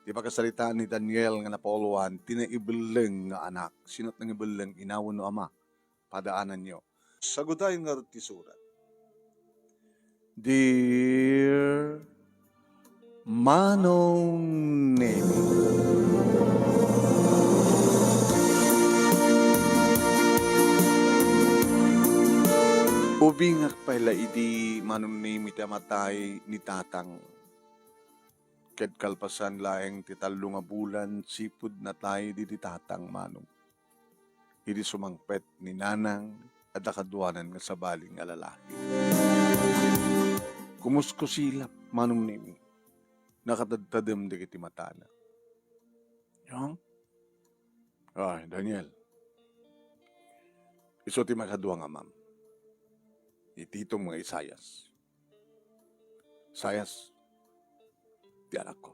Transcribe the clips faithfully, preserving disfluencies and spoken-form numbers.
Ti pakasaritaan ni Daniel nga napauluan ti naibelleng nga anak. Sino ti nangibelleng, ina wenno ama? Padaananyo. Sagutayen ngarud ti surat. Dear Manong Nemi. Ubingak pay la idi, Manong Nemi, ti amatay ni tatang. Ket kalpasan laeng ti tallo nga bulan, sipud natay didi tatang, Manong. Idi sumangpet ni nanang, adda kaduanan nga sabali nga lalaki. Kumuskusilap, Manong Nemi. Nakatadtadem dagiti matana. Yang? Ay, Daniel. Isu ti makadua nga amam. Ititom nga Isaias. Isaias, ti anakko.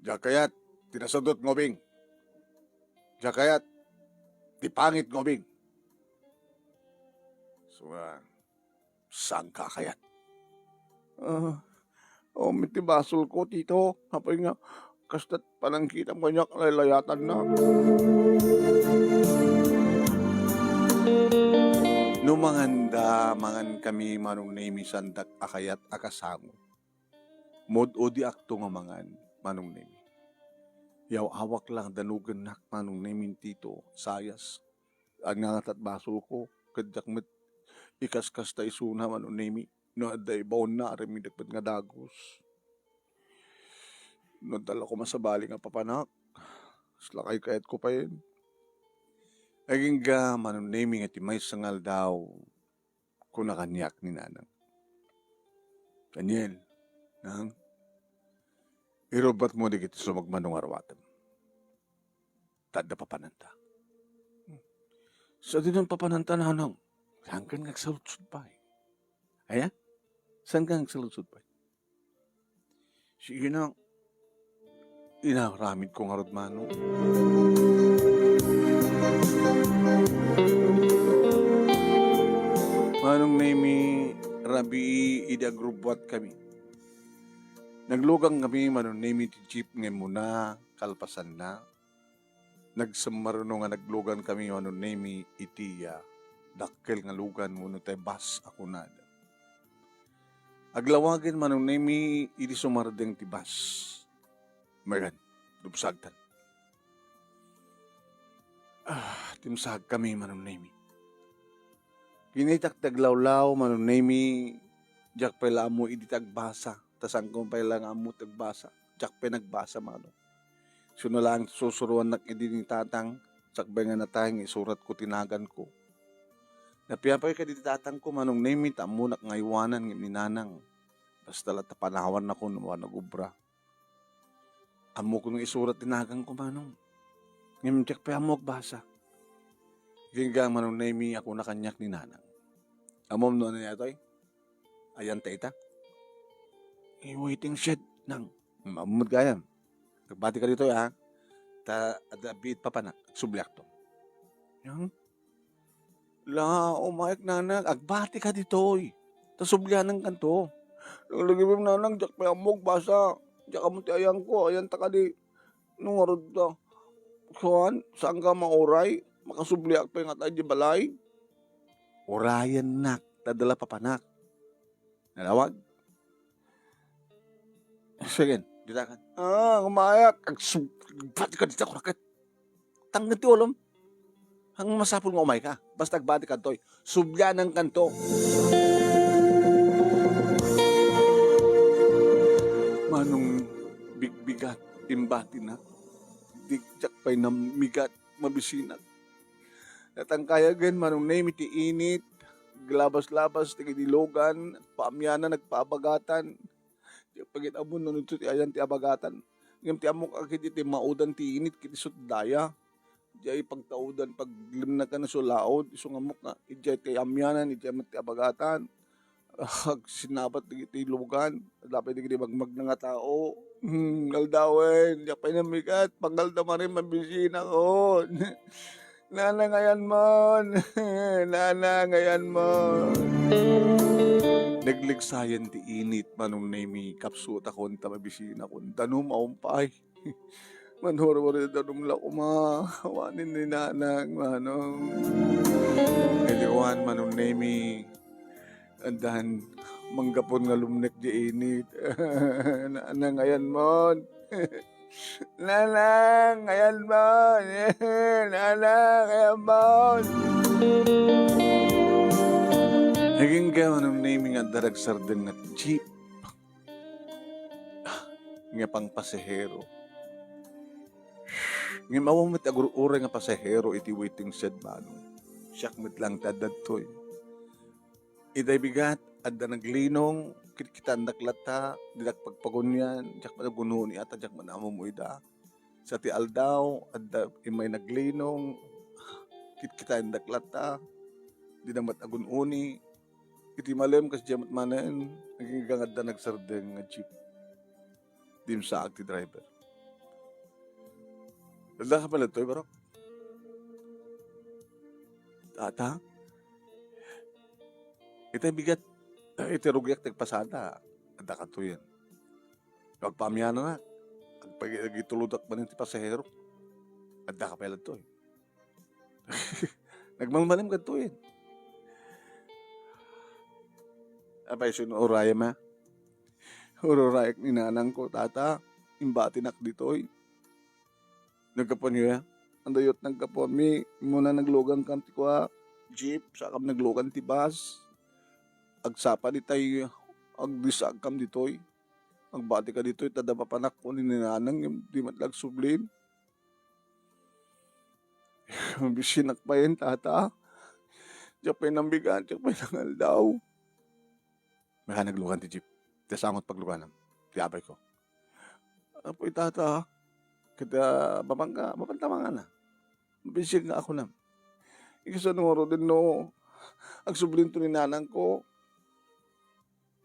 Diak kayat ti nasudot nga ubing. Diak kayat ti pangit nga ubing. So, ah, saan ka kayat? Ah, oh, met ti basolko, Tito. Apay nga, kasta't panangkitam kaniak, laylayatannak. No manganda, mangan kami, Manong Nemi, saandak a kayat a kasango. Mud-udiakto nga mangan, Manong Nemi. Yaw-awak la nga danugennak, Manong Nemi, Tito, Isaias. Agngangata't basolko, ket diak met ikaskasta isuna, Manong Nemi. No adda ibaonna, aramidek met nga dagus. No adda la koma sabali nga papanak, kasla kaykayatko payen. Agingga, Manong Nemi, nga ti maysa nga aldaw, kuna kaniak ni nanang, "Daniel, nang, irubbatmo dagiti sumagmamano nga aruatem. Ta adda papananta." "Sadino papananta, nanang? Saankan nga agsaludsod pay." "Aya? Saankan nga agsaludsod pay?" "Sige na, inaramidko ngarud, Manong." Manong Nemi, rabii idi agrubbuatkami. Naglugankami, Manong Nemi, ti jeep nga immuna, kalpasanna, nagsemmarno nga naglugankami, Manong Nemi, iti, ah, dakkel nga lugan wenno tay bus a kunada. Aglawagen, Manong Nemi, idi sumardeng ti bus. Magan, dumsagtan. Ah, dimsagkami, Manong Nemi. Kinitak ti aglawlaw, Manong Nemi, diak pay la ammo idi ti agbasa. Ta saanko pay la nga ammo ti agbasa. Diak pay nagbasa, Manong. Isuna laeng ti susuroannak idi ni tatang, sakbay nga natay nga isuratko ti naganko. Napiapay kadi ti tatangko, Manong Nemi, ta ammonak nga aywanan ngem ni nanang. Basta la ta panawannakon no nagubra. Ammokon nga isurat ti naganko, Manong. Ngem diak pay ammo agbasa. Agingga, Manong Nemi, a kuna kaniak ni nanang, "Ammom no ania daytoy? Ayan ta ita?" "Eh, waiting shed, nang." "Hmm, ammom gayam. Agbatika ditoy, ha? Ta adda biit papanak, agsubliakto." Yang? "La, umayek, nanang, agbatika ditoy. Ta sublianenkanto." "Lagipem, nanang, diak pay ammo agbasa. Diak ammo ti ayanko, ayan ta kadi. No ngarud ta, kuan, saanka mauray? Makasubliak pay ngata idiay balay." "Urayennak, ta adda la papanak." Nalawag. Sige, dita ka. "Ah, umayak. Agsub-, agbatika dita, kunak ket. Tangnged ti ulom. Ang masapul nga umayka. Basta agbatika ditoy. Sublianenkanto." Manong bigbigat, imbatinak. Di, diak pay namigat, mabisinak. Natangkayagen, Manong Nemi, ti init, aglabas-labas dagiti lugan, agpaamianan, agpaabagatan. Diak pay ket ammo no nudto ti ayan ti abagatan. Ngem ti ammok a ket iti maudan ti init ket isu ti daya. Diay pagtaudan, paglimnakan isu laud, isu nga ammok nga idiay ti amianan, idiay met ti abagatan. Agsinabat dagiti lugan, adda pay dagiti magmagna nga tao. Hmm, aldawen, diak pay namigat, pangalda manen, mabisinakon. Nanang, ayanmon. Nanang, ayanmon. Nagligsayan ti init, Manong Nemi, kapsutakon ta mabisinakon. Danum a umpay. Manurwar danum la koma. Awanen ni Nanang, Manong. Aliwan, Manong Nemi. Addan, manggapon nga lumnek di init. Nanang, ayanmon. Nanang, ayanmon. Nanang, ayanmon. Agingga, Manong Nemi, nga adda nagsardeng nga jeep nga pangpasahero. Ngem awan met agur-uray nga pasahero iti waiting shed, Manong. Siak met lang ti adda ditoy. Itay bigat, adda naglinong, kitkitaendak latta, diak pagpagunian, diak met agun-uni a ta diak met ammo ida. Sa ti aldaw, adda immay naglinong, kitkitaendak latta, dida met agun-uni. Iti malem, kasdiay met manen, agingga nga adda nagsardeng nga jeep. Dimsaag ti driver. Adda ka pay ditoy, barok? Tata? Itay bigat, iti rugiak ti agpasada, adda ka ditoyen. Agpaamiananak, agpag-, agitulodak manen ti pasahero. Adda ka pay ditoy. Nagmalmalem kadtoyen. Apay, sino urayem, a? Ururayak ni nanangko, tata. Imbatinak ditoy. Naggapuanyo ya? Adayo ti naggapuanmi, immuna naglugankam ti kua, jeep, sakam naglugan ti bus. Agsapa ditay, agdissaagkam ditoy. Agbatika ditoy, ta adda papanakko ni nanang, di met la agsublin. Mabisinak payen, tata. Diak pay nambigat, diak pay nangaldaw. Maka naglugan ti jeep. Ti sangot pagluganam. Ti apayko. Apoy, tata. Kita, mapangka, mapanta mangana. Mabisiak nga ako nam. Ikasano ngaruden no agsublinto ni nanangko?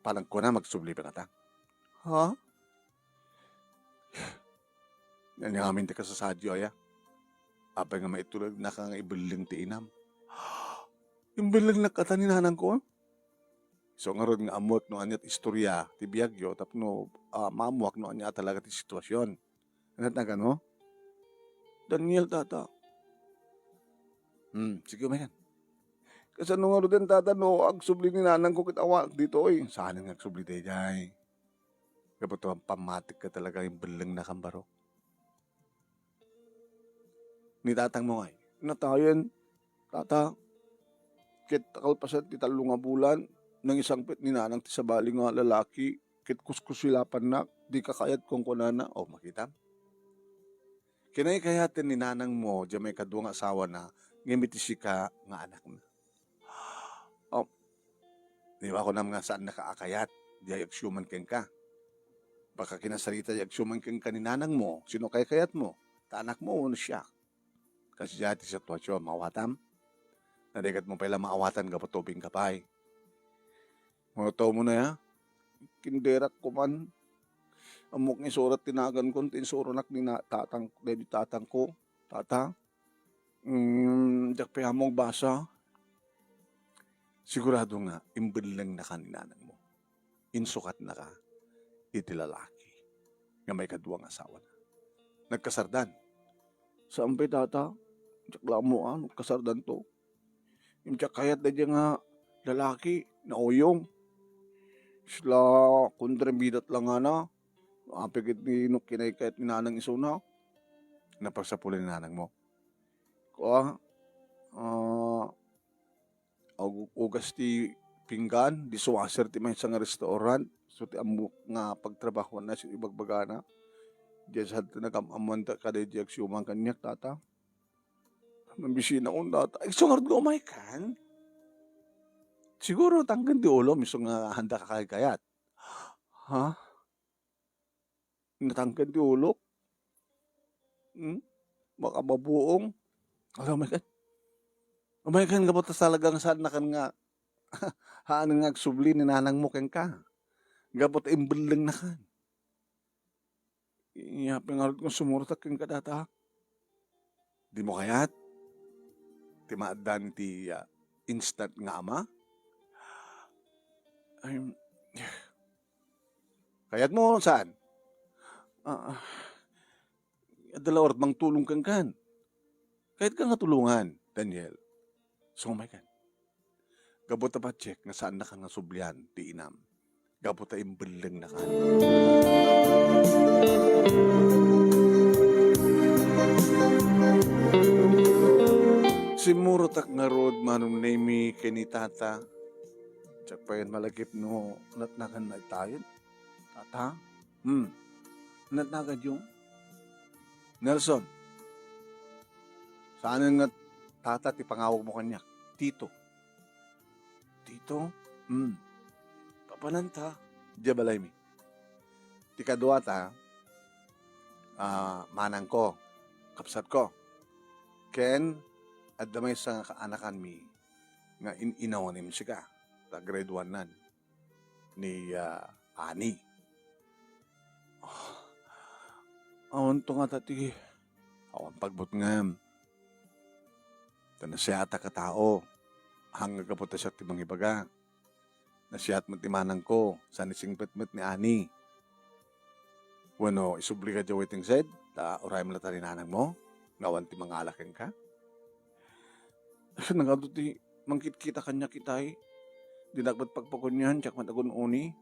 Panagkuna, magsubli pay ngata. Ha? Ania ngamin ti kasasaadyo, aya? Apay nga maitulodnaka nga ibelleng ti inam? Imbellengnak kata ni nanangko? Isu ngarud nga ammoek no ania ti istorya ti biagyo tapno, ah, maammoak no ania talaga ti sitwasyon. Ania ti naganmo? Daniel, tata. Hmm, sige, umaykan. Kasano ngaruden, tata, no agsubli ni nanangko ket awanak ditoy? Saanen nga agsubli daydiay. Gapu ta pammatikka talaga imbellengnakam, barok. Ni tatangmo ngay? Natayen, tata. Ket kalpasan ti tallo nga bulan, nangisangpet ni nanang ti sabali nga lalaki, ket kuskusilapannak, dika kayat, kunkunana. O, makitam? Kinaykayaten ni nanangmo, diay maikadua nga asawana, ngem iti sika nga anakna. O, di ba kunam nga saannaka a kayat, diay agsiuman kenka? Baka kinasarita diay agsiuman kenka ni nanangmo, sino kaykayatmo? Ta anakmo wenno siak? Kasdiay ti situasion, maawatam? Narigatmo pay la maawatan gapu ta ubingka pay. Mano tawmo na ya? Kinderak ko man. Ammok nga isurat ti naganko, ti insuranak ni na-, tatang, daydi tatangko. Tata, mm, diak pay ammo agbasa. Sigurado nga imbellengnaka ni nanangmo. Insukatnaka iti lalaki nga maikadua nga asawana. Nagkasardan. Saan pay, tata? Diak la ammo a nagkasardanto. Diak kayat daydiay nga lalaki, nauyong. Isla kontrabidat la ngana. Apay ket ni no kinaykayat ni nanang isuna. Napagsapulan ni nanangmo. Kua, ah, ag-, ugas ti pinggan, dishwasher ti maysa nga restaurant. So, ti ammok nga pagtrabahoanna, so, ibagbagana. Diay sa nagam-ammoan ta kadaydi agsiuman kaniak, tata. Mabisinak, tata. Isu ngarud nga umaykan? Siguro, tangken ti ulom, isu nga haanda ka kaykayat. Ha? Natangken ti ulok? Hmm? Baka mabuong? Ala, umaykan. Umaykan, gapu ta talagang saannakan nga, haan nga agsubli ni nanangmo kenka. Gapu ta imbellengnakan. Apay ngarud nga sumurot kenka, tata? Dimo kayat ti maaddaan ti, ah, instant nga ama? I'm, kayatmo saan? Ah, ah, adda la ort mangtulong kenkan. Kayatka nga tulongan, Daniel. Sumaykan. Gapu ta patiek nga saannakan nga sublian ti inam. Gapu ta imbellengnaka. Simmurotak ngarud, Manong Nemi, ken ni Tata. Diak pay malagip no natnagan na itayen. Tata? Hmm. Natnagan yung? Nelson. Saanen nga Tata ti pangawagmo kaniak? Tito. Tito? Hmm. Papananta? Diay balaymi. Ti kaduata, ah, manangko, kabsatko. Ken, adda maysa nga kaanakanmi nga in-inawanem sika, ta grade one-nan ni, ah, Ani. Ah, awan to nga ta ti awan pagbutngam. Ta nasiatak a tao. Haan nga gapu ta siak ti mangibaga. Nasiat met ti manangko, saan ni singpet met ni Ani. Wenno, isublika diay waiting shed, ta urayem latta ni nanangmo, nga awan ti mangala kenka. Nagadu ti mangkitkita kaniak itay. Dinak met pagpakunian, diak met agun-uni.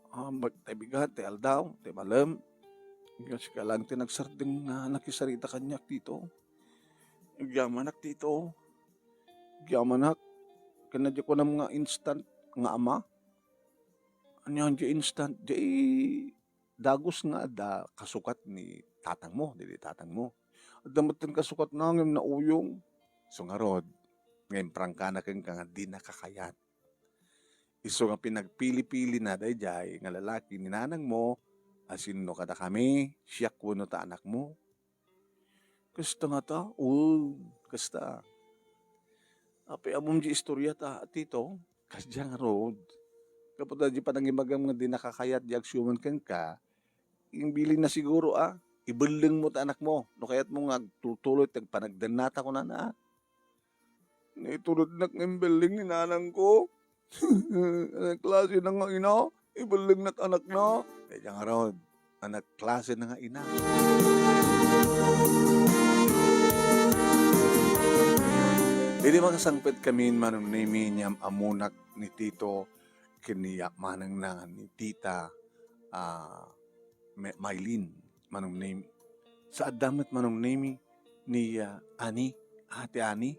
Ah, bag-, tay bigat, tay aldaw, tay malem. Nga sika lang ti nagsardeng nga nakisarita kaniak, Tito. Agyamanak, Tito. Agyamanak. Ken diay kunam nga instant nga ama. Ania diay instant? Diay dagus nga adda kasukat ni tatangmo, daydi tatangmo. Adda metten kasukatna ngem nauyong. So ngarud, nga imprangkana kenka nga dinaka kayat. Isu nga pinagpili-pilina daydiay nga lalaki ni nanangmo a sinno kadakami, siak wenno ta anakmo. Kasta ngata? Oo, kasta. Apay, ammom diay istorya ta, Tito? Kasdiay ngarud. Gapu ta diay panangibagam nga dinaka kayat diay agsiuman kenka, imbilinna siguro a ibellengmo ta anakmo. No kayatmo nga agtutuloy ti agpanagdennata kunana a. Naitudotnak nga imbelleng ni nanangko. Ania klasena nga ina? Ibellengnak anakna. Daydiay ngarud, ania klasena nga ina? Idi makasangpetkami, Manong Nemi, ni am-ammonak ni Tito ken ni manangna ni Tita, ah, Me-, Mylene, Manong Nemi. Sa adda met, Manong Nemi, ni, ah, Ani, Ate Ani.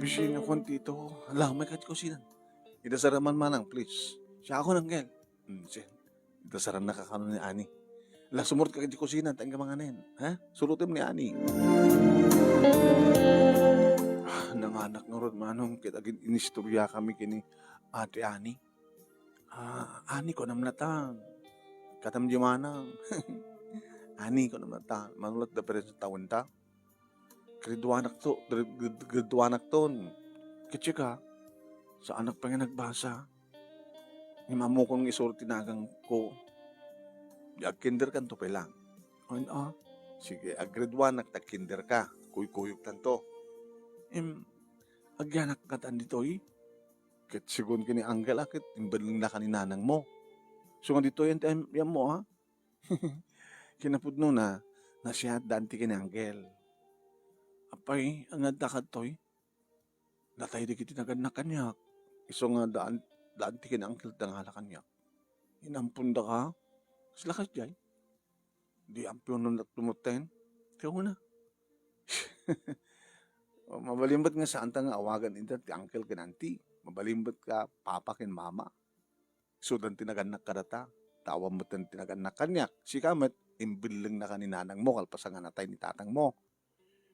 Bisi nga kuan, Tito. Ala, umayka idiay kusinan. Idasaram man, Manang, please. Siak, Uncle. Hmm, sige. Idasarannak kano ni Ani. Ala, sumurot ka idiay kusina, ta inka manganen. Ha? Surotem ni Ani. Ah, nanganak ngarud, Manong, ket agin-, inistorya kami ken ni Ate Ani. Ah, Ani, kunam natan. Katam di manang. Ani, kunam natan. Mano lat difference ti tawen ta? Grade one-ak to, grade, grade, grade one-ak ton. Ket sika, saanak pay nga nagbasa. Ngem ammokon nga isuro ti naganko. Di agkinder kanto pay lang. Ay, ah, sige, ag-grade one-ak ta kinder ka. Kuykuyoktanto. Em, agyanak katan ditoy? Ket sigun ken ni Uncle a ket imbellengna ka ni nanangmo. So nga ditoy, yan, yan, yan mo, ha? Kinapudnona, nasiat da anti ken ni Uncle. Apay, ania adda kadtoy? Natay dagiti nagannak kaniak. Isu nga da an-, da anti ken ni Uncle dangala kaniak. Inampon daka? Kasla kasdiay? Di ampionen tumuteng? Kayuna. Mabalin met nga saanta nga awagan ida ti uncle ken auntie. Mabalin met nga papa ken mama. Isudan ti nagannak kadata. Ta awan met ti nagannak kaniak. Sika met, imbellengna ka ni nanangmo kalpasan nga natay ni tatangmo.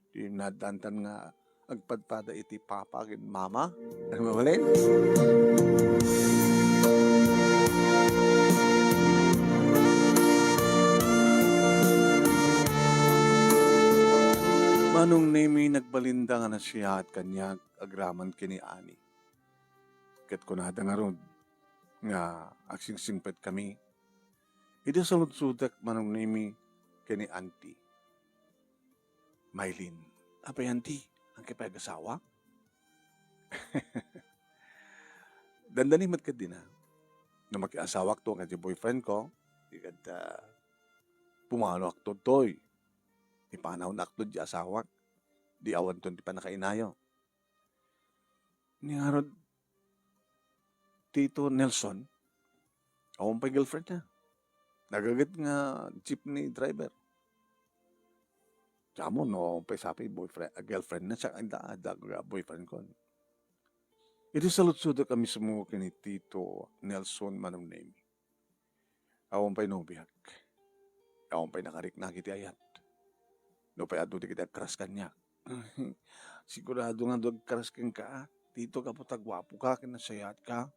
Di naddantan nga agpadpada iti papa ken mama. Ano mabalin? Manong Nemi, nagbalinda nga nasiaat kaniak agraman ken ni Ani. Ket kunada ngarud nga agsingsingpetkami. Idi saludsodek, Manong Nemi, ken ni Auntie Mylene. Apay, Auntie, agka pay agasawa? Dandani met ket dina. No makiasawakto ken ti boyfriend ko, di ket, ah, pumanoakto toy. Ipanawnakto ti asawak. Di awanton ti pannakainayo. Ni ngarud, Tito Nelson, awan pay girlfriend na. Nagaget nga jeepney driver. Ti amo no, awan pay sapay boyfriend, ah, girlfriend na, siak, adda, adda nga boyfriend ko. Idi saludsodek a mismo ken ni Tito Nelson Manong Nemi. Awan pay nobiak. Awan pay nakariknak iti ayat. Nupay adu dagiti agcrush kaniak. Sigurado nga adu agcrush kenka, Tito, gapu ta guapoka ken nasayaat ka.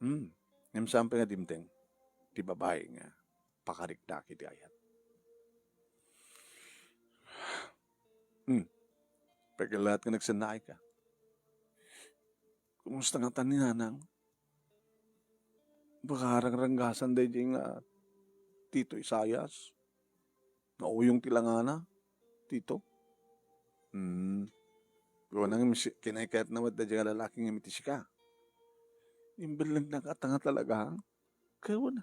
Hmm. Ngem saan pay nga dimteng ti babai nga pakariknak iti ayat. Hmm. Paglaat nga nagsennaay ka. Kumusta ngata ni Nanang? Baka arangranggasan daydiay nga Tito Isaias. Nauyong ti langana, Tito. Hmm. Kunana nga misi-, kinaykayatna met daydiay nga lalaki nga miti sika. Imbellengnak a tanga talaga, ha? Kayana.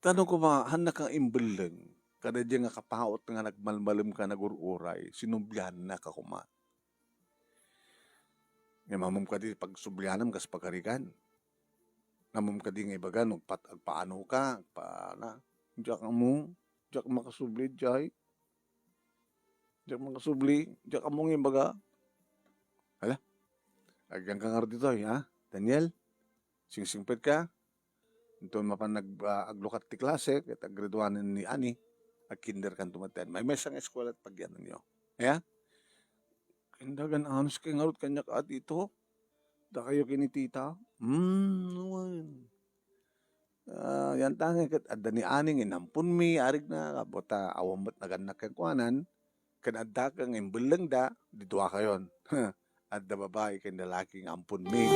Ta no koma, haannak nga imbelleng, kadaydiay nga kapaut nga nagmalmalemka, nagur-uray, sinubliannaka koma. Ngem ammom kadi pagsublianam kas pagarigan? Ammom kadi nga ibaga no pat-, agpaanoka, agpa-, na, diak ammo, diak makasubli, diay. Diak makasubli, diak ammo nga ibaga. Hala, agyanka ngarud ditoy, ha? Daniel, singsingpet ka? Inton mapan nag-, ah, aglukat ti klase, ket aggraduanen ni Ani, agkinderkanto met. Maymaysa nga eskuela ti pagyananyo. Aya? Kindagan-anos kay ngarud kaniak a Tito. Dakayo ken ni Tita. Hmm, wen. Ah, yan tangen ket adda ni Ani nga inamponmi, arigna, gapu ta awan met nagannak kenkuanan. Ken addaka nga imbellengda, di duakayon. Adda babai ken lalaki nga amponmi.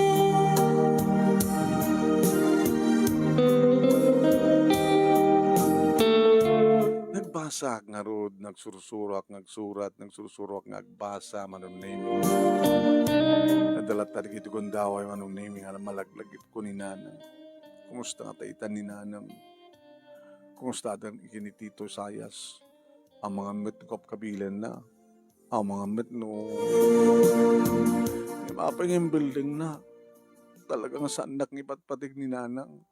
Nagbasaak ngarud, nagsursuroak nga agsurat, nagsursuroak nga agbasa, Manong Nemi. Adda latta dagiti gundaway, Manong Nemi, nga nalagip ko ni Nanang. Kumusta ngata itan ni Nanang? Kumusta ken ni Tito Sayas? Amangan met no kabkabilenna. Amangan met no, ngem apay nga imbellengna? Talaga nga saannak nga ipatpateg ni Nanang.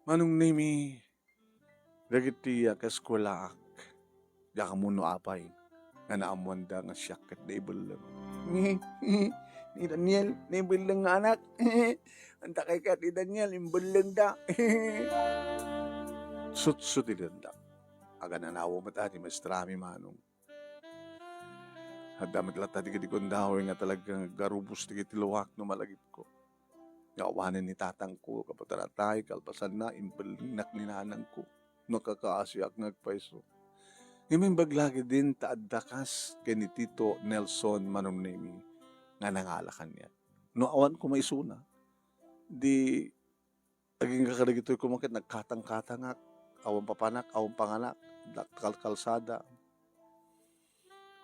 Manong Nemi, dagiti kaeskuelaak, diak ammo no apay nga naammoanda nga siak ket naibelleng. Ni Daniel, naibelleng nga anak. Anta kay ket ni Daniel, imbellengda. Sutsut ti dandak. Agananawa met a ti maestrami, Manong. Adda met latta dagiti gundaway nga talaga nga aggarubos dagiti luak no malagipko. Nga awanen ni tatangko, gapu ta natay, kalpasanna, imbellengnak ni nanangko. Nakakaasiak nga agpayso. Ngem imbag la ketdin ta adda kas ken ni Tito Nelson Manong Nemi nga nangala kaniak. No awan koma isuna, di agingga kadagitoy koma ket nagkatangkatangak, awan papanak, awan panganak, dakkel kalsada.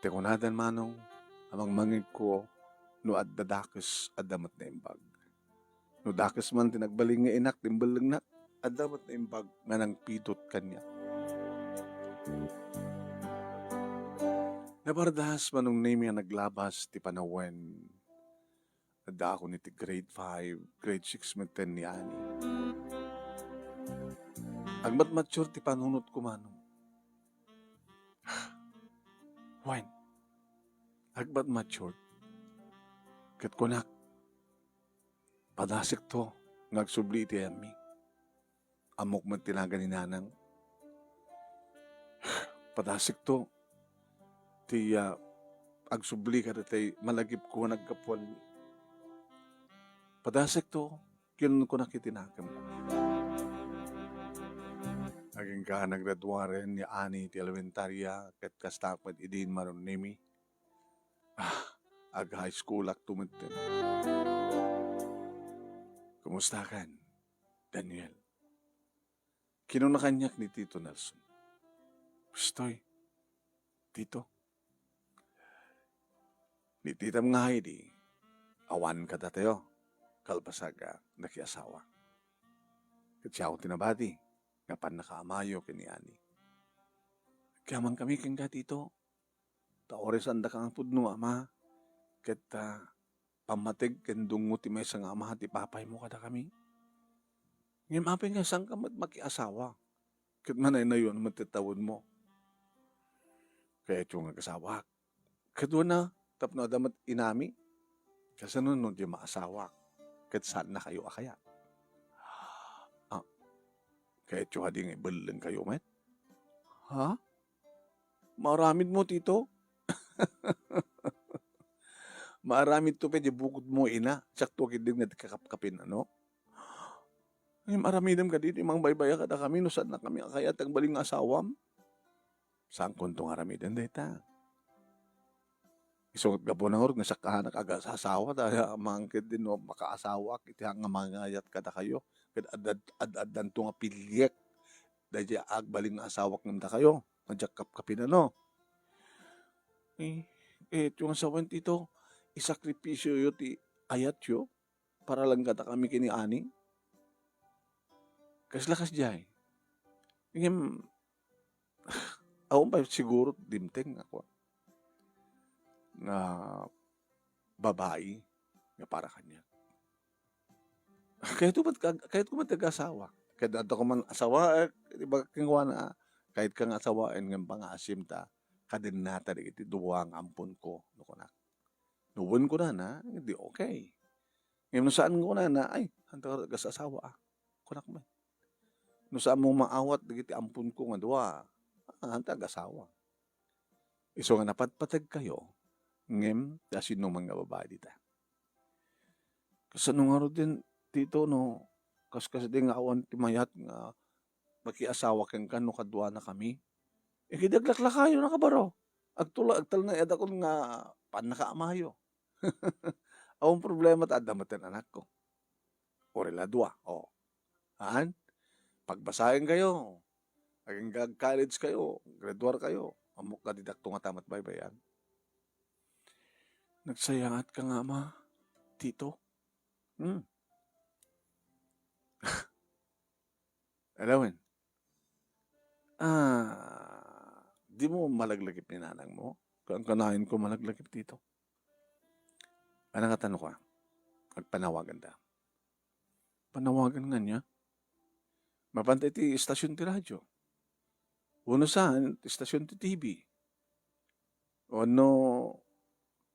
Ti kunadan, Manong, a mangmangegko, no adda dakes, adda met naimbag. No dakes man ti nagbalin nga inak ti imbellengnak, adda met naimbag nga nangpidot kaniak. Napardas, Manong Nemi, a naglabas ti panawen. Addaakon iti grade five, grade six metten ni Ani. Agmatmature ti panunotko, Manong. Wen, agmatmature. Ket kunak, padasekto nga agsubli iti ayatmi. Ammok met ti nagan ni Nanang. Padasekto ti, ah, agsubli kadagiti malagipko nga naggapuanmi. Padasekto, kinunkunak iti nakemko. Agingga nagraduaren ni Ani iti elementaria, ket kasta met idin, Manong Nemi. Ah, ag-high schoolakto metten. Kumustakan, Daniel? Kinuna kaniak ni Tito Nelson. Ustoy, Tito. Ni titam nga Heidi, awan kadatayo. kalpasag a nakiasawa. Ket siak ti nabati nga pannakaamayo ken ni Ani. Agyaman kami kenka, Tito. Ta uray saandaka nga pudno nga ama, ket, ah, pammateg ken dungngo ti maysa nga ama ti ipapaymo kadakami. Ngem apay nga saanka met makiasawa, ket manaynayon met ti tawenmo? Kayatyo nga agasawak. Kaduana, tapno adda met inami. Kasano no di maasawak, ket saannakayo a kayat? Ah, kayatyo kadi nga ibellengkayo met? Ha? Maaramidmo, Tito? Maaramidto pay di bukodmo, ina. Siakto ketdi nga ti kakapkapin, ano? Ngem aramidem kadi ti mangbaybaya kadakami no saannakami a kayat ti agbalin nga asawam? Saankonto nga aramiden dayta. Isu met gapuna ngarud nga siak anak agas-asawa, ta mangketdi no makaasawak iti nga mangayat kadakayo. Ket ad-, ad-, ad-, addanto nga piliek daydi agbalin nga asawak ngem dakayo, nga diak kapkapin, ano? Eh, eh, ti nga sawen, Tito, isakripisyoyo ti ayatyo para lang kadakami ken ni Ani. Kasla kasdiay. Ngem, awan pay siguro dimteng nga kua-, nga babai nga para kaniak. Kayatko met ka, kayatko met ti agasawak. Ket adda ko man asawaek, di ba, kenkuana, kayatka nga asawaen ngem pangaasim ta kadennata dagiti dua nga amponko, no kunak. No wen kunana, di okay. Ngem no saan kunana, ay, saanka agas-asawa, ah. Kunak met. No saanmo maawat dagiti amponko nga dua, ah, saanka agas-asawa. Isu nga napatpategkayo, ngem ti asinuman nga babai dita. Kasano ngaruden, Tito, no kaskasdi nga awan ti mayat nga makiasawa kenka no kaduanakami? Iket di aglaklakayo, nakabaro. Agtula-, agtalnaedakon nga pannakaamayo. Awan problema ta adda met ti anakko. Uray la dua, o. Haan? Pagbasaenkayo. Agingga ag-college kayo, graduar kayo. Ammok nga didakto nga ta met baybay-an. Nagsayaatka nga ama, Tito. Hmm. Alawen. Ah, dimo malaglagip ni nanangmo? Kan-, kanayon ko malaglagip, Tito. Ano nga tanong ka? Agpanawagan ta. Panawagan nga niya. Mapanta iti istasyon ti radyo. Wenno saan, istasyon ti T V. Wenno,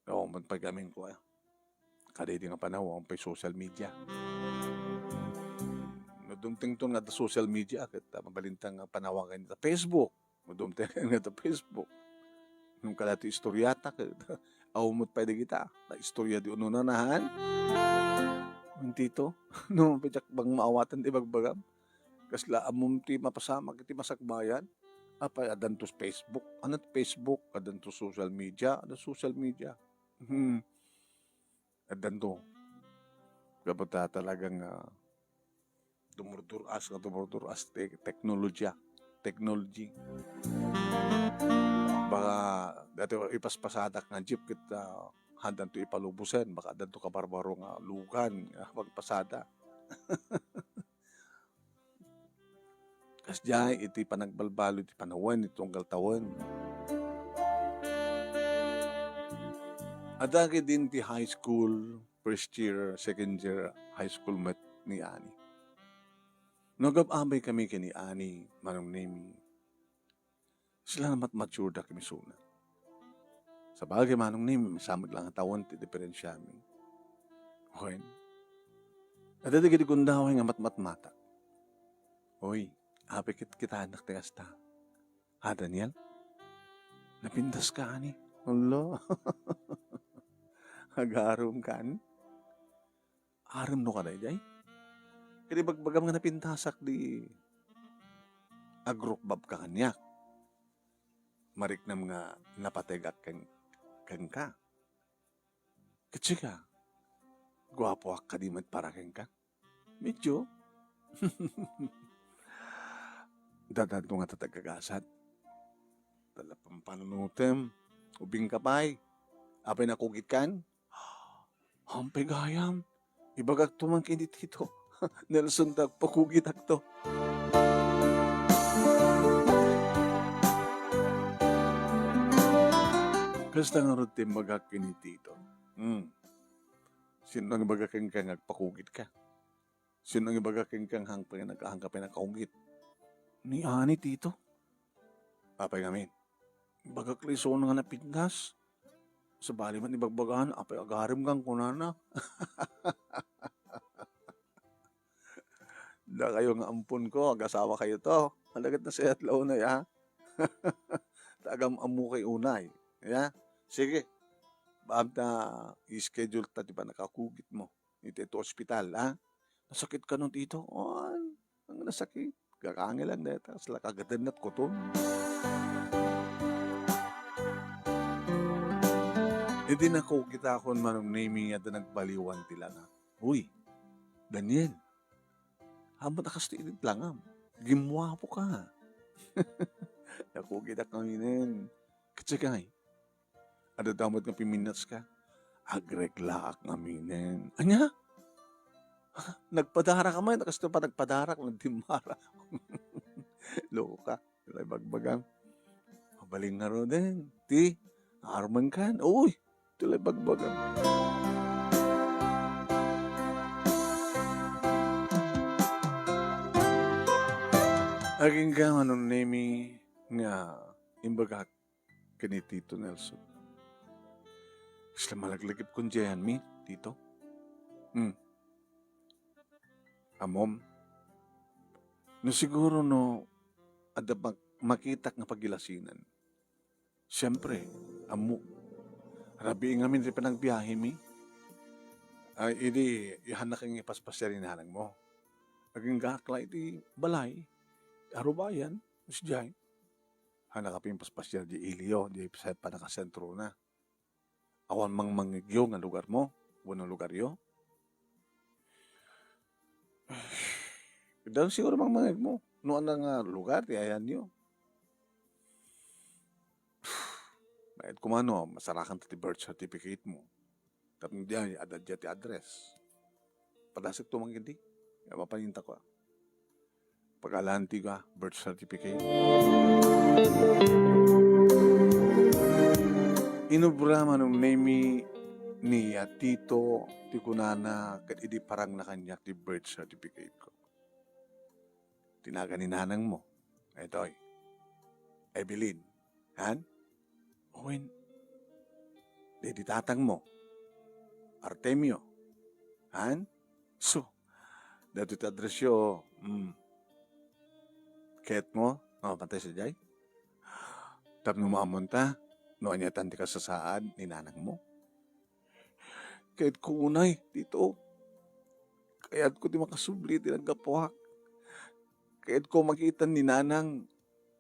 o, magpagamin ko, ah. Kadaydi nga panaw, awan pay social media. No dumtengton nga adda social media, ket, ah, mabalinta nga panawagan ita Facebook. No dumteng nga adda Facebook. Ngem kada ti istoryata, ket, awan met pay dagita. Ta istorya di unona, nahan. Wen, Tito, no, pay diak bang maawatan ti ibagbagam. Kasla ammom ti mapasamak iti masakbayan? Apay, addanto Facebook? Ano ti Facebook? Addanto social media? Ano social media? Hmm. Addanto. Gapu ta talagang, ah, dumurdur-as nga dumurdur-as te-, teknolohiya. Technology. Baka dati ipaspasadak nga jeep ket, ah, addanto ipalubosen, baka addanto kabarbaro nga lugan nga pagpasada. Kasdiay iti panagbalbaliw ti panawen iti tunggal tawen. Adda ketdin ti high school, first year, second year high school met ni Ani. No agab-abay kami ken ni Ani, Manong Nemi, sila nga mat-, mature da kami suna. Sabagay, Manong Nemi, saan met lang a tawen ti diferensiami. Wen, adda dagiti gundaway nga matmatmata. Oy, apay ket kitaennak ti kasta. Ha, Daniel? Napintaska, ani? Hala. Agarumka, ani? Arem no kadaydiay? Ket ibagbagam nga napintasak di agrukbabka kaniak. Mariknam nga napategak ken-, kenka. Ket sika, guapoak kadi met para kenka? Medyo. Dadadto nga tatagagasat. Talapampanunutem. Ubingka pay. Apay nakugitkan? Ampay gayam. Ibagakto man ken ni Tito Nelson ta agpakugitakto. Kasta ngarud ti imbagak ken ni Tito. Hmm. Sino ang ibaga kenka nga agpakugitka? Sino ang ibaga kenka nga hangpay nag-, hangka pay nakaugit? Ni ani, Tito? Apay ngamin? Bagak la isuna nga napintas. Sabali man ibagbagan, apay agarem kan kunana. Dakayo nga amponko, agasawa kayo to. Alagad nasayat la unay, ha? Ta agam-ammo kay unay. Ya? Sige. Baam ta i-schedule ta ti pannakakugit mo. Iti, iti ospital, ha? Nasakit ka no, Tito? Oh, ang nasakit. Kakangil lang deta, sila kagadan at kuton. Iti nakugitakon, Manong Nemi, adda nagbaliwan ti langam. Uy, Daniel, hamat a kastoy iti langam. Gimmuapo ka. Nakugitak ngaminen. Katsa kay, adda damot nga piminnatska. Agreglaak ngaminen. Ania? Nagpadara ka man, kastoy pa nagpadara, nagtimmara. Loko ka. Wala ibagbagam. Mabalin ngaruden. Ti, arman kan. Uy, ito la ibagbagam. Agingga, Manong Nemi, nga imbagak ken ni Tito Nelson. Kasla malaglagipkon diay ayanmi, Tito. Hmm. Ammom, no siguro no adda mak-, makitak nga pagilasinan. Siempre, ammo. Rabii ngamin ti panagbiahemi. Ay, idi, ihannak nga ipaspasiar ni nanangmo. Aginggaak la iti balay, arubayan, sadiay. Hannak a pimpaspasiar di iliyo, di sa panakasentrona. Awan mangmangegyo nga lugarmo, wenno lugaryo? Daan siguro mangmangegmo. No ania nga lugar ti ayanyo. Mayat koma no, masarakan ti birth certificate mo. Tapno diay, adda diay ti address. Padasek to man ketdi. Ya, mapaninta ko, ah. Pag-alanti ka, birth certificate. Inubra, Manong Nemi, ni, ah, Tito ti kunana ket idi parang na kaniak ti birth certificate ko. Tinagan ni nanangmo. Itoy. Evelyn. Han? Wen, di, di tatangmo. Artemio. Han? So, daytoy ti addressyo, mm. Ket mo, no, patay sadiay. Tapno maammon ta, no ania tan ti kasasaad ni nanangmo. Kayatko unay, Tito. Kayatko ti makasubli ti naggapuak. Kayatko makita ni nanang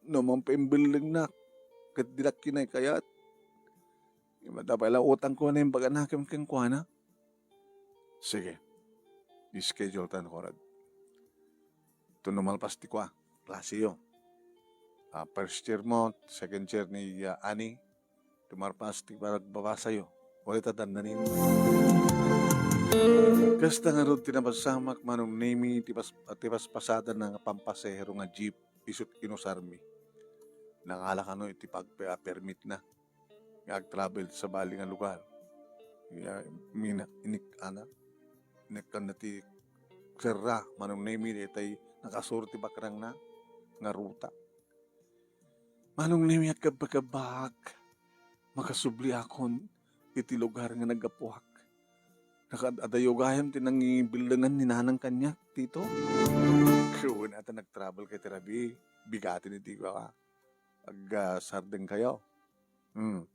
no mangpaimbellengnak ket dinak kinaykayat. Mada pay la utangko nga imbaganakem kenkuana. Sige. I-schedule tan, Korad. Tapno malpas ti kua, klaseyo. Ah, first year mo, second year ni, ah, Ani, tumarpas ti panagbabasayo. Ulit a dandanin. Kasta ngarud ti napasamak, Manong Nemi, ti pas-, ti paspasadanna nga pampasahero nga jeep, isut' inusarmi. Nangala kano iti pagpe-, permitna nga ag-travel sa bali nga lugar. Ya, mina-, inik-, ana, inikkanna ti serra, Manong Nemi, daytay nakasuro ti bakrangna nga ruta. Manong Nemi, agkabakabak, makasubliakon iti lugar nga naggapuak. Nakaad-adayo gayam ti nangingibillengan ni nanang kaniak, Tito. Wen, ata nag-travel kay ti rabii, bigaten iti kua. Ag-, ah, sardeng kayo. Hmm.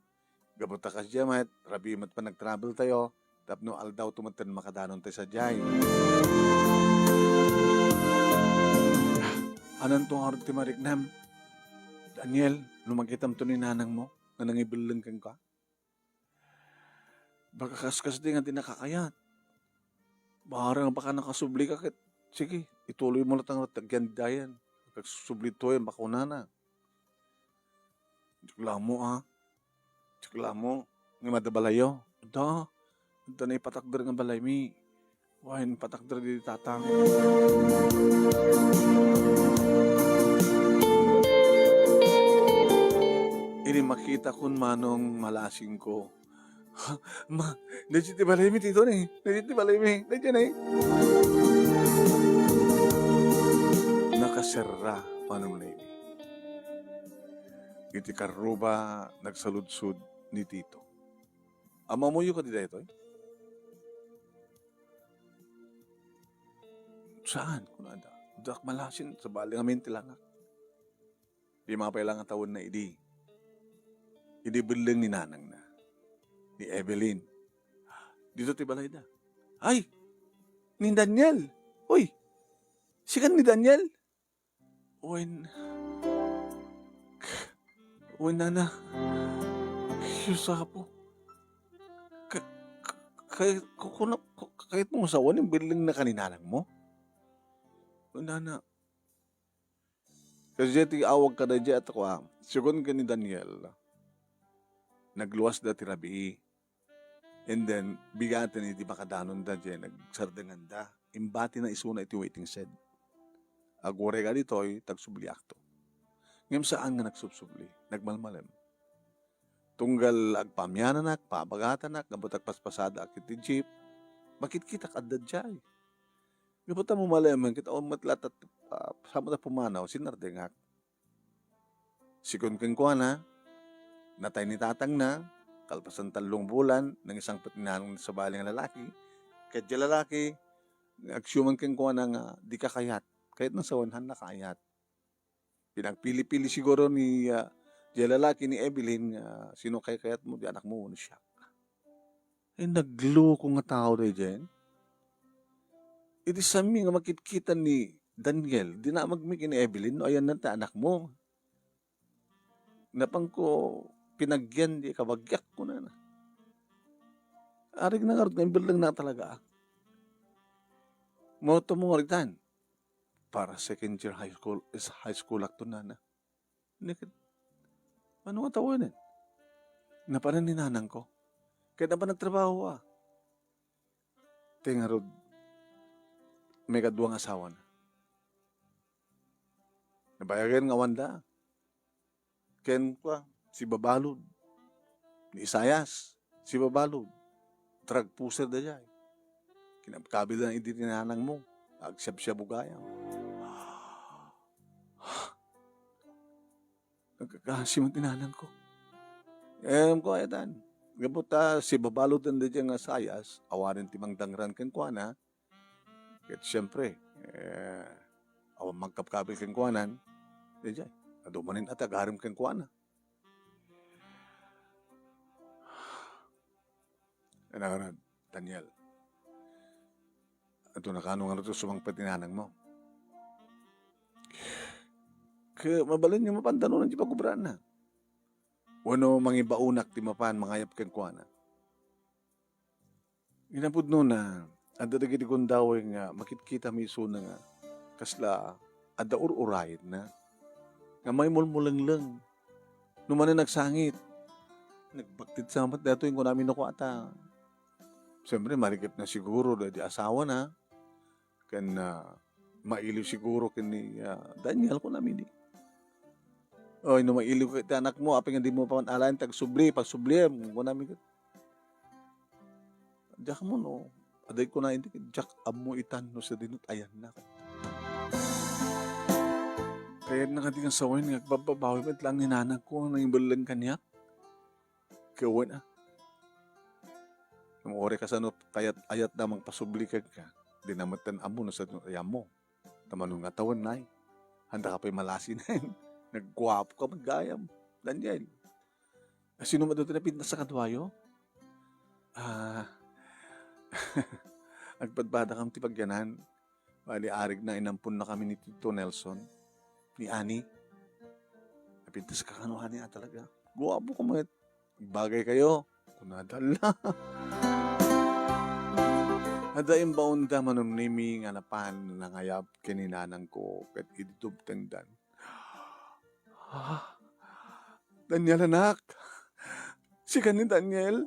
Gapu ta kasdiay met, rabii met panagtravel tayo, tapno aldawto met ti makadanon tayo sadiay. Ananto ngarud ti mariknam? Daniel, no makitamto ni nanangmo nga nangibelleng kenka? Baka kaskasdi nga di nakakayat. Barang baka nakasubli ka ket, sige, ituloy mo latta nga agyandayan. Kagsubli to yan, bakunana. Diak la ammo, a. Diak la ammo. Nga mada balayyo. Adda. Adda naipatakder nga balaymi. Wen, patakder di tatang. Idi makitakon manong malasingko. "Ma, daydi ti balaymi, Tito, ni. Daydi ti balaymi. Daydi, ni." Nakaserra manong Nemi. Iti karruba, nagsaludsod ni Tito. "Ammoyo kadi daytoy?" "Saan?" kunada. "Diak malasin, sabali ngamin ti langak." Di mapay lang a tawenna idi. Idi belleng ni nanangna, ni Evelyn. Dito ti balayda. "Ay! Ni Daniel! Uy! Sikan ni Daniel?" "Wen, wen, nana. Diyos apo. Ka-, ka-, kay-, kukuna-, ku-, kayat mo nga sawen, belleng na ka ni nanang mo?" "Wen, nana." Kasdiay ti awag kadaydiay a kua, sigun ken ni Daniel, nagluasda ti rabii. And then, bigaten iti makadanonda diay nagsardenganda. Imbatina isuna iti waiting shed. "Agurega ditoy, tagsubliakto." Ngem saan nga nagsubsubli, nagmalmalem. Tunggal agpaamiananak, pabagatanak, gapu ta agpaspasadaak iti jeep, makitkitak adda diay. Gapu ta mumalemen ket awan met latta, ah, sa met a pumanaw, sinardengak. Sigun kenkuana, natay ni tatangna, kalpasan tallo nga bulan, nangisangpet ni nanang sa bali nga lalaki, ket diay lalaki, agsiuman kenkuana nga, "Dika kayat." Kayatna sawen, "Haanna kayat." Pinagpili-pili siguro ni, ah, diay lalaki ni Evelyn nga, "Sino kaykayatmo, ti anakmo wenno siak?" Ay, nagloko nga tao daydiay. Iti sami nga makitkita ni Daniel, dinamagmi ken ni Evelyn, "No ayanna ti anakmo?" Napanko pinagyan diay kabagiak, kunana. Arigna ngarud nga imbellengna talaga, a. Mao to mo ngarud itan. Para second year high school, is high school akto, nana. Ni ket, mano nga tawenen? Napanen ni nanangko. Ket napan nagtrabaho, a. Ti ngarud, maikadua nga asawana. Nabayagen nga awanda. Ken, kua, sibabalud ni Isaias, sibabalud. Drug pusher daydiay. Kinabkabilda idi ti nanangmo, agsiabsiabo gayam. Nagkakasi man ti nanangko. Em, kua itan. Gapu ta sibabaluden daydiay nga Isaias, awanen ti mangdangran kenkuana, ket siempre, eh, awan mangkabkabil kenkuanan, daydiay, adu manen a ti agarem kenkuana. Ania ngarud, Daniel? Adu nakano ngarud ti sumangpet ni nanangmo? Ket mabalin nga mapan danonan ti pagubraanna. Wenno mangibaonak ti mapan mangayab kenkuana. Kinapudnona, adda dagiti gundaway nga makitkitami isuna nga kasla adda ur-urayenna, nga maimulmulengleng. No manen nagsangit, "Nagbaktit sa met daytoy," kunami, no kua ta. Siyempre, marikepna siguro daydi asawana, ken, ah, mailiw siguro ken ni, ah, Daniel, kunami di. "Oy, no mailiw ket ti anakmo, apay nga dimo paman alaen ti agsubli, pagsubliem," kunami ket. Diak ammo no, aday kuna idi, diak ammo itan no sadino ti ayanna. Kayatna kadi nga sawen nga agbabbabawi met laeng ni nanangko nga nangibelleng kaniak. Ket wen a. Ngem uray kasano kayat-ayatda mangpasubli kenka, dina metten ammo no sadino ti ayanmo. Ta mano nga tawen, nay? Haanda ka pay malasinen. Nagguapo ka met gayam, Daniel. Sino met ti napintas a kaduayo? Ah, agpadpadakam ti pagyanan. Bali, arigna, inamponnakami ni Tito Nelson, ni Ani. Napintas ka kano, Ani, a, talaga. Guapo ka met. Agbagay kayo. Kunada la. Adda imbaonda manumnimi nga napan nangayab ken ni nanangko ket idi tubtengdan. "Ah, Daniel, anak. Sika ni Daniel?"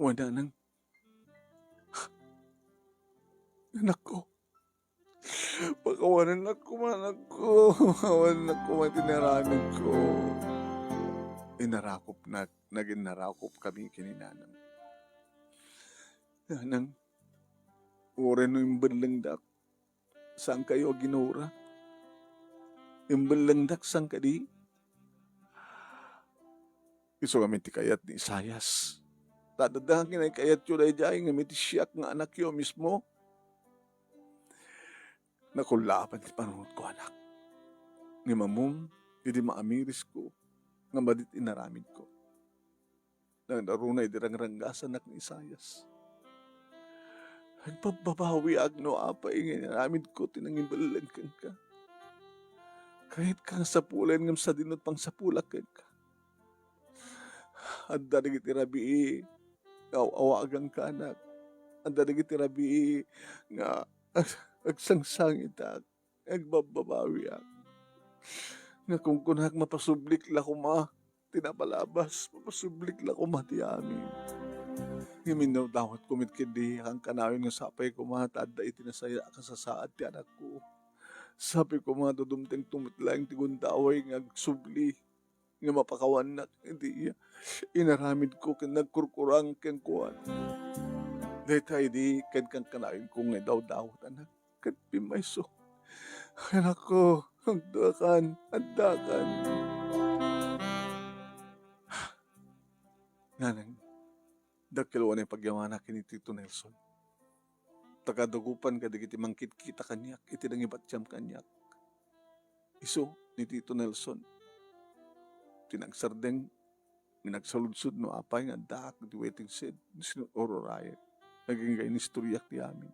"Wen, nanang." Anakko, pakawanennak koma, anakko. Pakawanennak koma ti inaramidko. Inarakupnak, naginarakupkami ken ni nanang. Nanang, uray no imbellengdak, saankayo a ginura? Imbellengdak, saan kadi? Isu ngamin ti kayat ni Isaias. Ta adda nga kayatyo daydiay, ngem iti siak nga anakyo mismo, nakullaaban ti panunotko, anak. Ngem ammom, idi maamirisko nga madi ti inaramidko. Nagdaruna idi rangranggasanak ni Isaias. Agbabbabawiak no apay nga inaramidko ti nangimbelleng kenka. Kayatka nga sapulen ngem sadino ti pangsapulak kenka. Adda dagiti rabii nga aw-awaganka, anak. Adda dagiti rabii nga ag-, agsangsangitak. Agbabbabawiak. Nga kunkunak, mapasublik la koma ti napalabas, mapasublik la koma ti amin. Ngem indawdawatko met ketdi a kankanayon nga sapay koma ta adda iti nasayaat a kasasaad ti anakko. Sapay koma ta dumtengto met laeng ti gundaway nga agsubli nga mapakawannak iti inaramidko ken nagkurkurang kenkuana. Dayta idi ket kankanayonko nga idawdawat, anak, ket pimmayso. Anakko, addakan, addakan. Nanang, dakkel unay pagyamanak ken ni Tito Nelson. Ta kadagupan kadagiti mangkitkita kaniak iti nangibatiam kaniak. Isu ni Tito Nelson ti nagsardeng, nga nagsaludsod no apay nga addaak iti waiting shed ni Senyor Oro Ryan. Agingga inistoriak ti amin.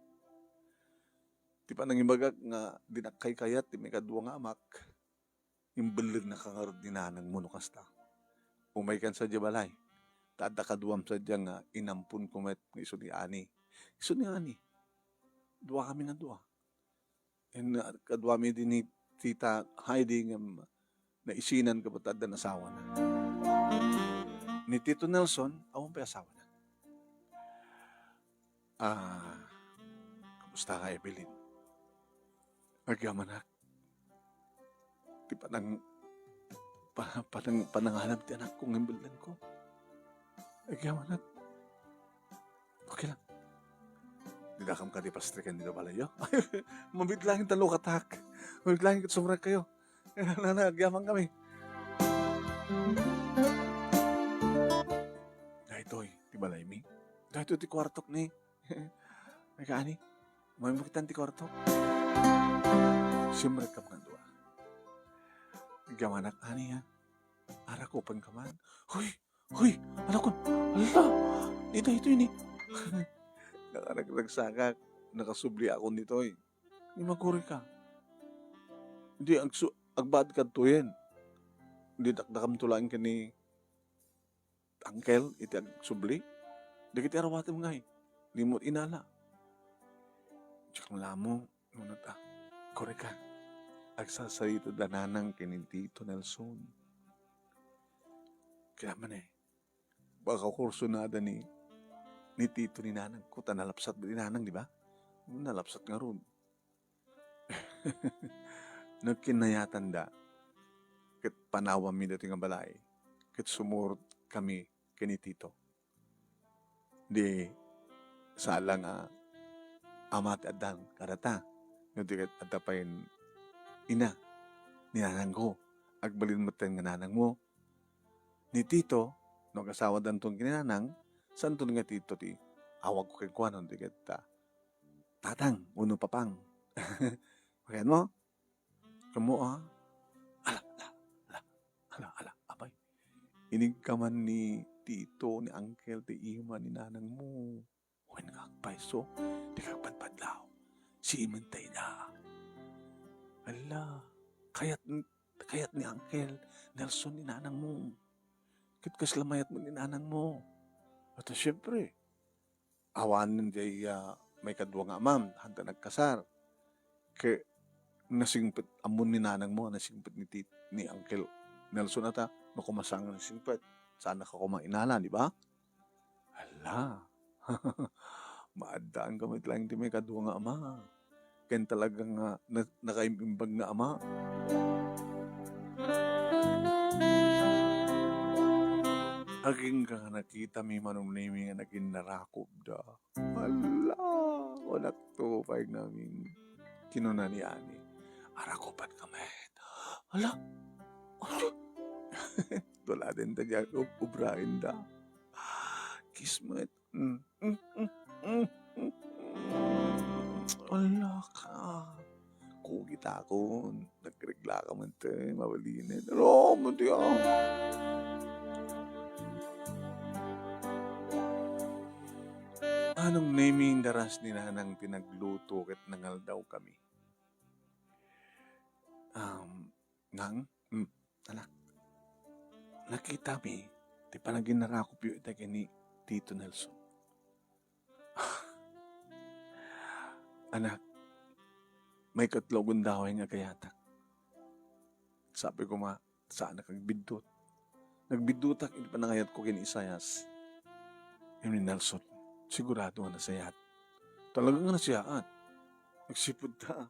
Ti panangibagak nga dinak kaykayat ti maikadua nga amak, imbellennaka ngarud ni nanangmo no kasta. Umaykan sadiay balay, ta adda kaduam sadiay nga inamponko met nga isu ni Ani. Isu ni Ani. Duakami nga dua. Ken kaduami idi ni Tita Heidi ngem naisinan ket adda asawana. Ni Tito Nelson, awan pay asawana. Ah, kamusta ka, Evelyn? Agyamanak. Ti panang-, pa-, panang-, panangalan ti anakko nga imbellengko. Agyamanak. Okay lang. Didakam kadi pastrikan dita balayyo? Mabit lang ta lukatak. Mabit lang ket sumrekkayo. Nana, agyamankami. Daytoy ti balaymi. Daytoy ti kuartok ni. Ay, kaani? Umaymo kitan ti kuarto. Simrekam nga dua. Agyamanak, ani, ha? Arakupenka man. Hoy! Hoy! Anakon! Ala! Dita ito ini. Nakaragragsakak. Nakasubliakon ditoy. Di magurika. Di agsu-, agbaad kadtoyen. Di dakdakamto laeng ken ni Uncle iti agsubli. Dagiti arawatem ngay, dimo inala. Diak lamo, nunot a. Koreka. Agsasarita da nanang ken ni Tito Nelson. Kaya man eh, baka kursunada ni, ni Tito ni nanang ko, ta nalapsat ni nanang, di ba? Nalapsat ngarud. Nagkinnayatanda, ket panawammi datoy nga balay, ket sumurot kami ken ni Tito. Di sala nga ama ti addan kadata, no di ket adda pay ina ni nanangko, agbalin metten nga nanangmo. Ni Tito, no agasawadanton ken ni nanang, saanton nga Tito ti awagko kenkuana, no di ket, ah, tatang wenno papang. Makianmo? Kammo, ah? Ala, ala, ala, ala, ala, apay. Inigkaman ni Tito, ni Uncle, ti ima ni nanangmo. Wen nga agpayso, di ka agpadpadlaw. Simen ta ida. Ala, kayat, kayat ni Uncle Nelson ni nanangmo. Ket kasla mayat met ni nanangmo. At siyempre, awanen diay, ah, maikadua nga amam, handa nagkasar. Ket nasingpet, ammon ni nanangmo, nasingpet ni tit-, ni Uncle Nelson ata, no kumasang nasingpet. Saan na ka kumainala, di ba? Hala. Maaddaanka met laeng ti maikadua nga ama. Ken talaga nga na-, nakaim-imbag nga ama. Agingga nga nakitami, Manong Nemi, nga naginnarakobda. Hala, kunakto, pay ngamin. Kinuna ni Ani, "Arakupan ka met." Hala, hala. Tuladen ta diay ub-, ubraenda. Kiss met. Mm, mm, mm, mm, mm, mm. Ala ka. Kugitakon. Nagregla ka man, te. Mabalinen. Ano mo, di, ah? Manong Nemi, indaras ni Nanang ti nagluto ket nangaldaw kami. Um, Nang, mm, anak, nakitami ti panaginnarakopyo ita ken ni Tito Nelson. Anak, maikatlo a gundaway nga agayatak. Sabi ko ma, saanak agbiddut. Nagbiddutak iti panangayatko ken ni Isaias. Ken ni Nelson, sigurado nga nasayaat. Talaga nga nasayaat. Nagsipud ta.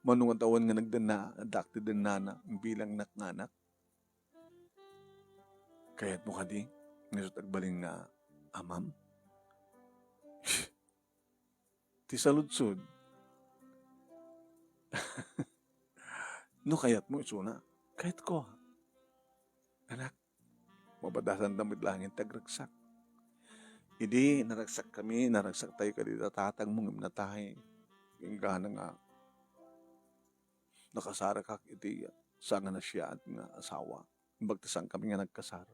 Mano nga tawen nga nagdanna, addaak ti dannana, bilangnak nga anak. Kayatmo kadi nga isu ti agbalin nga amam? Ti saludsod, no kayatmo isuna, kayatko. Anak, mabadasan ta met laeng ti agragsak. Idi naragsak kami, naragsak tayo kadi tatang mo ngem natay. Inggana nga nakasarakak iti saan nga nasayaat nga asawa. Imbag ta saan kami nga nagkasar.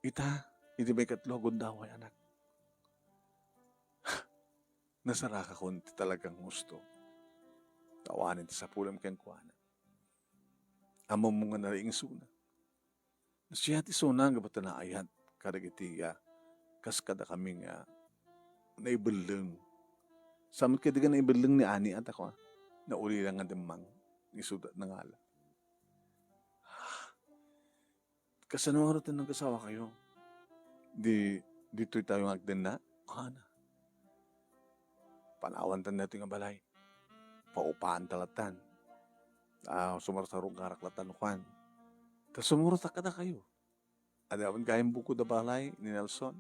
Ita, iti maikatlo a gundaway, anak. Nasarakakon ti talagang husto. Awanen ti sapulem kenkuana. Ammom nga nariing isuna. Nasayaat isuna gapu ta naayat kadagiti, ah, kas kadakami nga naibelleng. Sa met kadi nga naibelleng ni Ani, ata ko, ah, naulila nga demmang. Isuda nangala. "Kasano ngarud ti nagkasawakayo? Di, ditoy tayo nga agdenna?" Kuna. "Panawan ta daytoy nga balay. Paupaan ta lattan. Ah, sumarsarugarak lattan," kuan. Ta sumurot kadakayo. Adda met gayam bukod a balay ni Nelson.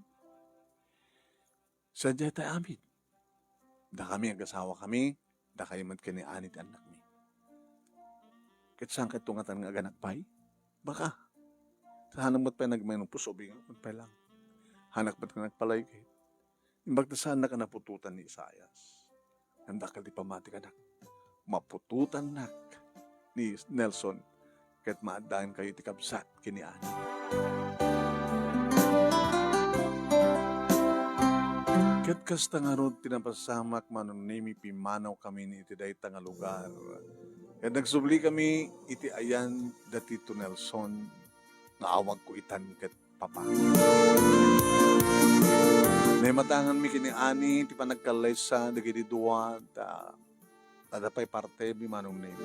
Sadiay tay amin. Dakami agasawakami, dakayo met ken ni Ani ti annakmi. Ket saan kayto ngatan nga aganak pay? Baka. Saannak met pay nagmenopause, ubing met pay lang. Saanak met nga nagpalaykay. Imbag ta saannak a naputotan ni Isaias. Ngem dakkel ti pammatik, anak. Maputotannak ni Nelson ket maaddaankayo iti kabsat ken ni Ani. Ket kasta ngarud ti napasamak, Manong Nemi, pimmanawkamin iti dayta nga lugar. Ket nagsublikami iti ayan da Tito Nelson nga awagko itan ket papa. Naimatanganmi ken ni Ani ti panagkallaysa dagiti dua, ta adda pay partemi, Manong Nemi.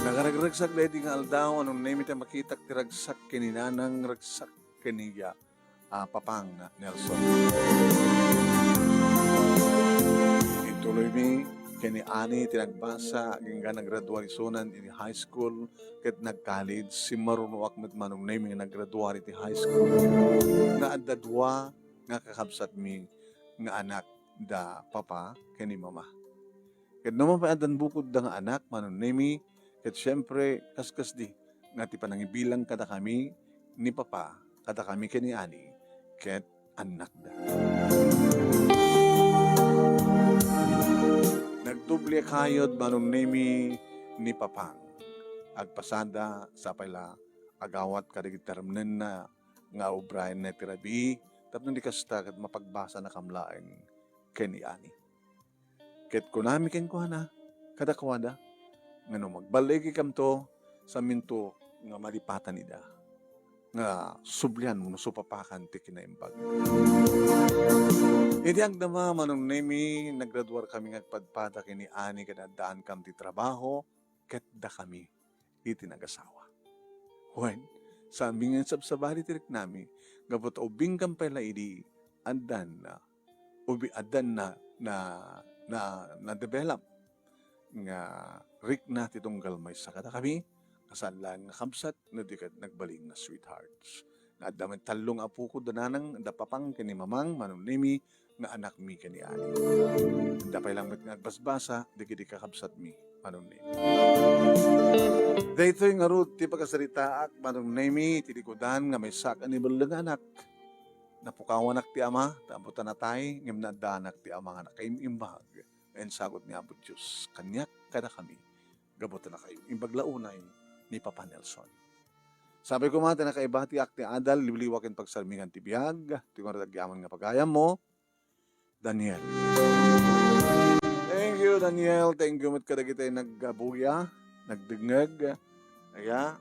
Nakaragsak daydi nga aldaw, Manong Nemi, ta makitak ti ragsak ken ni Nanang, ragsak ken ni, ah, Papang Nelson. Intuloymi ken ni Ani ti nagbasa, agingga nagraduar isunan iti high school, ket nag-college. Simmarunoak met, Manong Nemi, nga nagraduar iti high school. Nga adda dua nga kakabsatmi nga anak da papa ken ni mama. Ket no mapay addan bukodda nga anak, Manong Nemi, ket siempre, kaskasdi nga ti panangibilang kadakami ni papa, kadakami ken ni Ani, ket annakda. Nagdubli a kayod, Manong Nemi, ni Papang. Agpasada, sapay la agawat kadagiti taremnenna nga ubraenna iti rabii, tapno di kasta ket mapagbasanakam laeng ken ni Ani. Ket kunami kenkuana, kadakuada, nga no magballigi kamto, saminto nga malipatan ida nga sublian wenno supapakan ti kinaimbag. Iti agdama, Manong Nemi, nagraduar kami nga agpadpada ken ni Ani ket addaankam ti trabaho, ket dakami iti nagasawa. Wen, saanmi nga insabsabali ti riknami, gapu ta ubingkam pay la idi addan, ah, ubi-, addan na, na, na, na-develop nga rikna ti tunggal maysa kadakami, nga saan laeng nga kabsat, no di ket nagbalin nga sweethearts. Nga adda met tallo nga apokod, da nanang, da papang ken ni mamang, Manong Nemi, nga anakmi ken ni Ani. Adda pay lang met nga agbasbasa, dagiti kakabsatmi, Manong Nemi. Daytoy ngarud ti pakasaritaak, Manong Nemi, ti likudan nga maysaak a nibelleng nga anak. Napukawanak ti ama, ta ammo ta natay, ngem naaddanak ti ama nga nakaim-imbag. Nga insagut ni Apo Dios kaniak kadakami, gapu ta nakaim-imbag la unay ni Papa Nelson. Sapay koma ti nakaibatiak ti adal, liwliwa ken pagsarmingan ti biag, ti ngarud agyaman nga pagayammo, Daniel. Thank you, Daniel. Thank you met kadagiti nagbuya, nagdengngeg. Aya,